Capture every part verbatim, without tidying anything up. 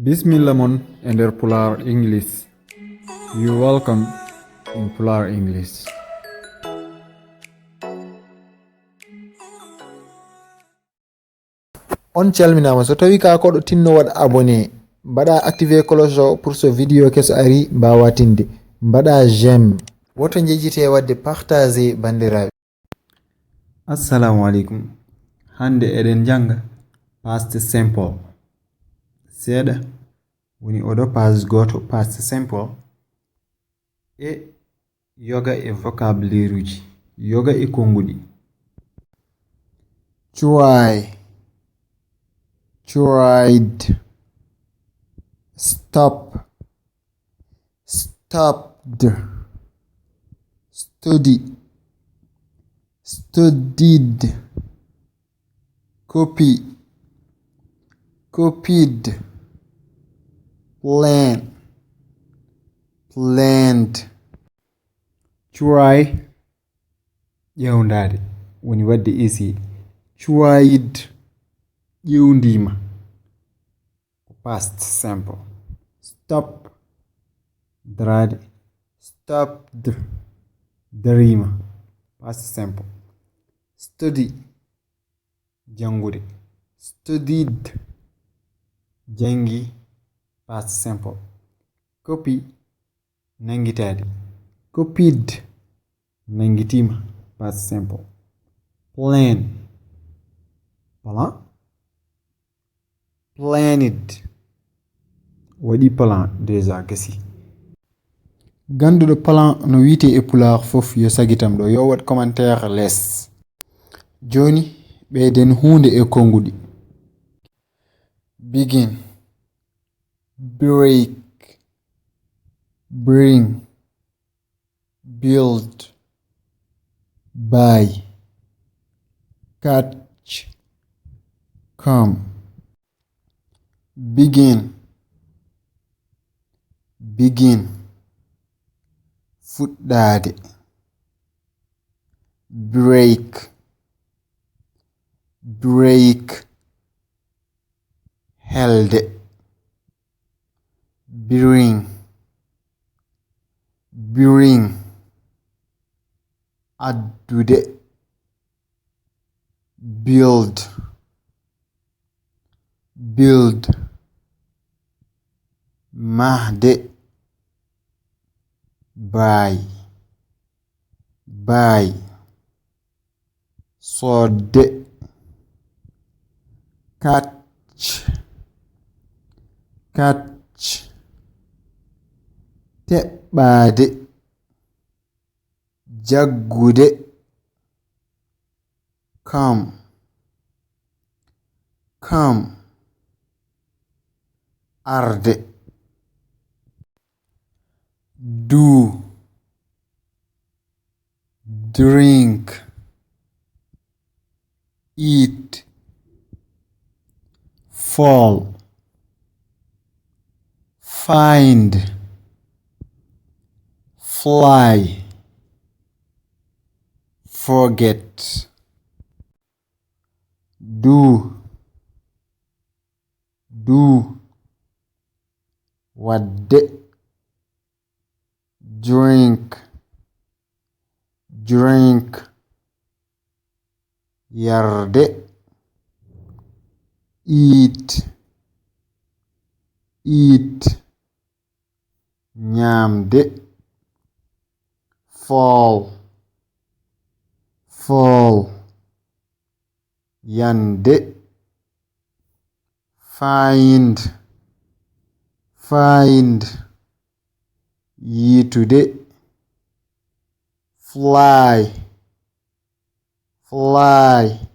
Bismilla mon e nder Pulaar English. You welcome in Pulaar English. On calminaama. So tawi ka koɗo tinno waɗ abonné, mbaɗa activé cloche o pour so vidéo keso ari mbawa tinde. Mbaɗa j'aime. Woto njejjite wadde partagé bandiraɓe. Assalamu alaikum. Hande eɗen janga past simple. Seeɗa woni oɗo page goto past simple. E yoga e vocabulaireji, yoga e konguɗi. Try, tried. Stop, stopped. Study, studied. Copy, copied. Plan, planned. Try, ƴewndaade, woni waɗde essai. Tried, ƴewndiima. Past simple. Stop, daraade. Stopped, dariima. Past simple. Study, janngude. Studied, janngi. Past simple. Copy, nanngitaade. Copied, nanngitiima. Past simple. Plan, plan. Planned, waɗi plan déjà, gasi. Ganduɗo plan no wiite e pulaar fof yo sagitam ɗo, yo waɗ commentaire les. Jooni ɓeyden huunde e konguɗi. Begin, break, bring, build, buy, catch, come. Begin, begin. Fuɗɗaade. Break, break. Helde. Bring, bring. Addude. Build, build. Mahde. Buy, buy. Soodde. Catch, catch. Teɓɓaade. Jaggude. Come, come. Arde. Do, drink, eat, fall, find, fly, forget. Do, do. Waɗde. Drink, drink. Yarde. Eat, eat. Ñaamde. Fall, fall. Yande. Find, find. Yiitude. Fly, fly.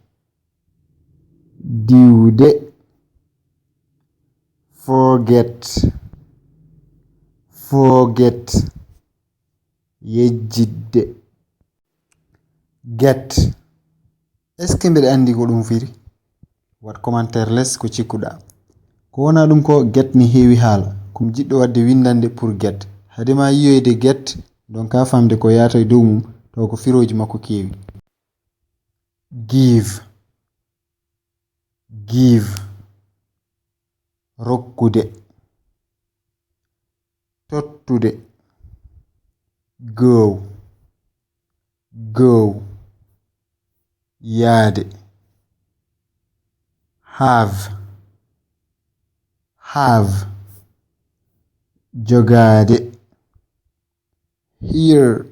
Diwde. Forget, forget. Yejjitde. Get. Est-ce que mbeɗa anndi ko ɗum firi? Waɗ commentaire les ko cikkuɗa. Ko wona ɗum ko get ne heewi haala. Ko mi jiɗɗo waɗde winndande pour get. Hade ma yiyoyde get, ndonka famde ko yaata e dow mum, taw ko firooji makko keewi. Give, give. Rokkude. Tottude. Go. Go. Yaade. Have. Have. Jogaade. Hear.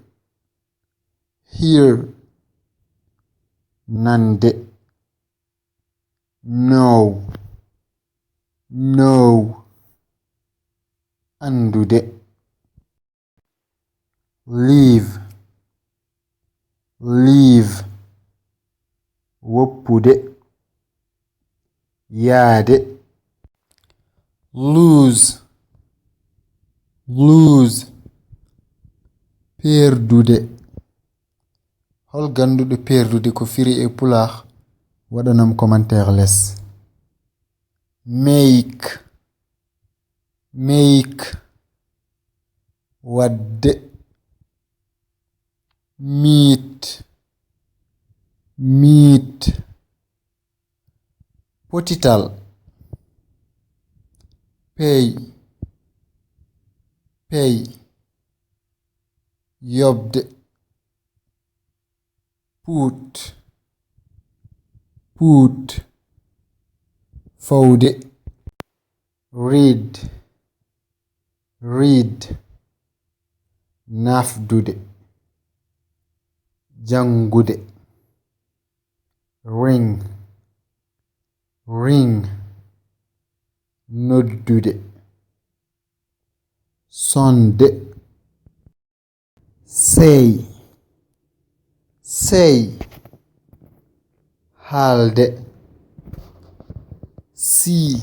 Hear. Nande. Know. Know. Anndude. Leave. Leave. Woppude. Yaade. Lose. Lose. Perdude. Hol gannduɗo perdude ko firi e Pulaar? Waɗanam commentaire les. Make. Make. Waɗde. Meet. Meet. Potital. Pay. Pay. Yoɓde. Put. Put. Fawde. Read. Read. Nafdude. Janngude. Ring. Ring. Noddude. Sonde. Say. Say. Haalde. See.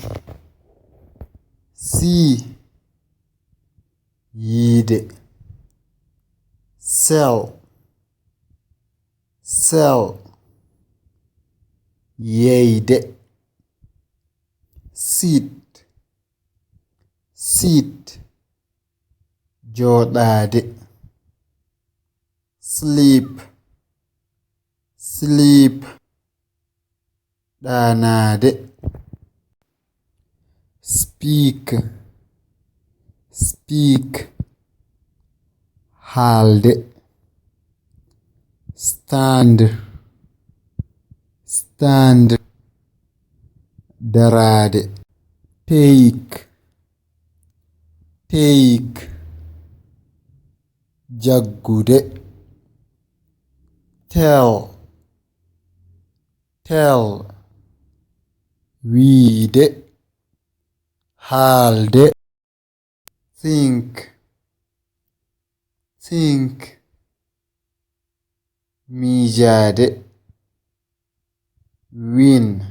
See. Yiide. Sell. Sell. Yeyde. Sit. Sit. Jooɗaade. Sleep. Sleep. Ɗaanaade. Speak. Speak. Haalde. Stand. Stand. Daraade. Take. Take. Jaggude. Tell. Tell. Wiyde. Haalde. Think. Think. Miijaade. Win.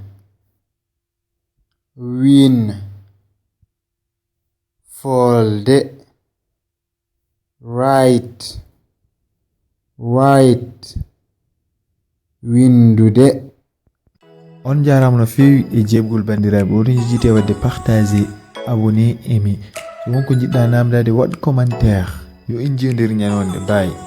Win. Foolde. Write. Write. Winndude. On njaaraama no feewi e jeeɓgol banndiraaɓe. Oɗon njejjitee waɗde partager, abonner, aimer. So won ko njiɗɗaa naamndaade, waɗ commentaire. Yo en njiyodir ñande wonde. Bye.